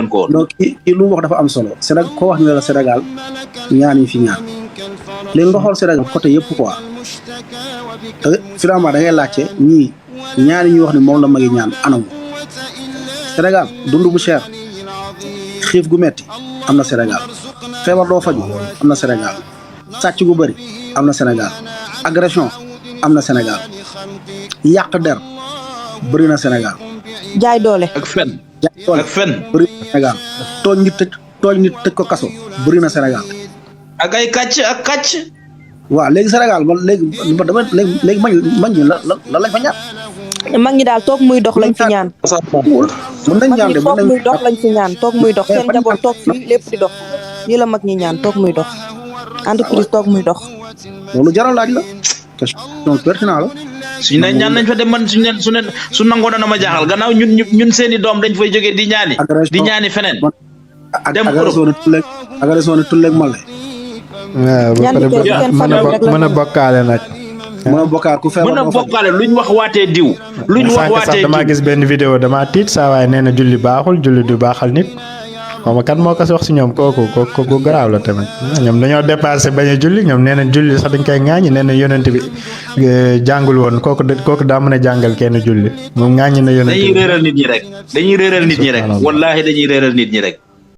ko donc kii lu mu wax dafa am solo Sénégal ko wax ne la Sénégal ñaan yi fi ñaan léegi nga xool Sénégal côté yëpp quoi finalement da ngay laajte ñii ñaan yi ñuy wax ne moom la magi ñaan anamu Sénégal dund bu cher xiif gu metti am na Sénégal feebar doo faju am na Sénégal sàcc gu bëri am na Sénégal agression am na Sénégal yàq der bëri na Sénégal jaay doole ak fen bëri na Sénégal tooñ nit tëj ko kaso bëri na Sénégal ak ay kàcc waaw léegi Sénégal man léegi mag ñi la lañ fa ñaan mag ñi daal toog muy dox lañ fi ñaan mën nañ ñaan de toog muy dox lañ fi ñaan toog muy dox seen njaboot toog fii lépp di dox lii la mag ñi ñaan toog muy dox entreprise toog muy dox loolu jaral laaj la question pertinent la suñu ne ñaan nañ fa dem man su nangoo na ma jaaxal gannaaw ñun seeni doom dañ fay jógee di ñaani feneen dem agression ne tulleeg male mën a bokkaale nag mën a bokkaale ku feebar mën a bokkaale luñ wax waatee diw damaa gis benn vidéo damaa tiit saa waaye nee na julli baaxul julli du baaxal nit xaw ma kan moo ko wax si ñoom kooku garaaw la tamit ñoom dañoo dépassé bañ a julli ñoom nee na julli sax dañ koy ŋaañi nee na yonent bi jàngul woon kooku daa mën a jàngal kenn julli moom ŋaañi na yonent bi dañuy réeral nit ñi rek wallaahi dañuy réeral nit ñi rek